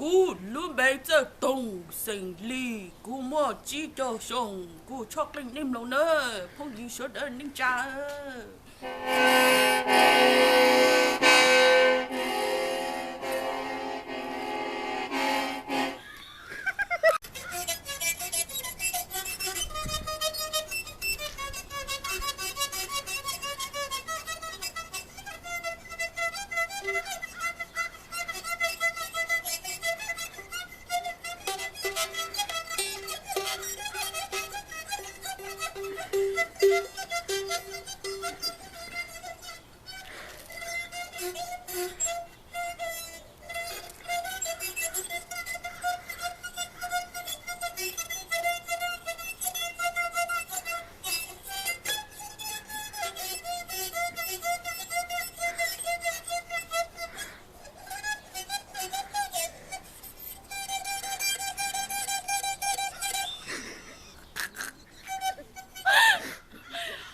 Kuv lub npe Txawj Toog xeem Lis, kuv muaj tsib caug xyoo, kuv tshoj qeej nej mloog na, phooj ywg sawv daws nej tsa.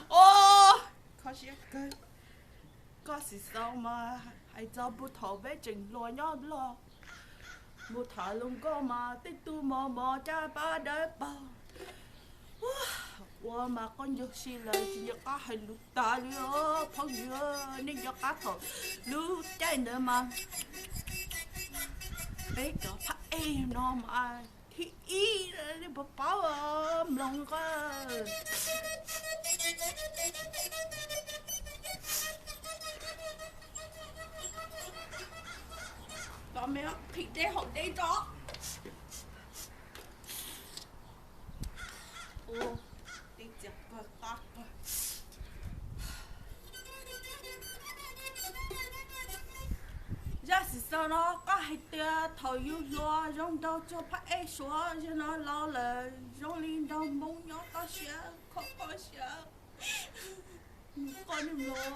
Os, kho siab kawg. Koj xim xaus mas hais txog puag thaum peb tseem hluas nyob Nplog, mus tham hluas nkauj mas tej tug mos mos caj pab dawb paug. Ua mas qoj ncaug si lawm tsis nco qab hais lus tas li os phooj ywg. Nej nco qab thaum lub caij ntawd mas peb cov phab ej no mas thib ib, nej puas paub mloog koj. Los me qhib deb haus deb tso. Ua, tib txias kawg qab kawg. Zaj xwm txheej no koj hais tias thaum yus hluas zoo nraug tsuag phab ej suav, zaum no laus lawm zoo li nraug Hmoob nyob toj siab kho kho siab. Koj niag mlom.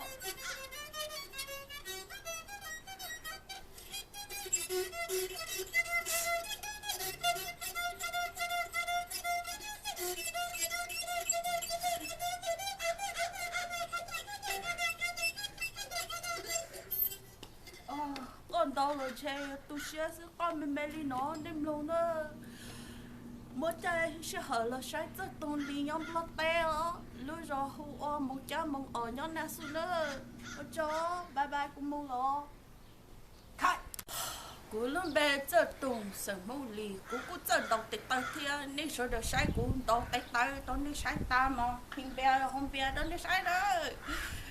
Koj ntau los ntshe tu siab xwb, koj me me li no nej mloog na. Muab caij sij hawm los saib Txawj Toog Lis nyob Nplog teb os, lub zos hu ua Moos Cab Moos Os nyob Naj Xub na. Ua tsaug, bye bye, kuv mus los. Kuv lub npe Txawj Toog xeem Hmoob Lis, kuv kuj txawj ntaus tes taw thiab, nej sawv daws saib kuv ntaus tes taw rau nej saib tag mog, qhib npias hauv npias rau nej saib nawb.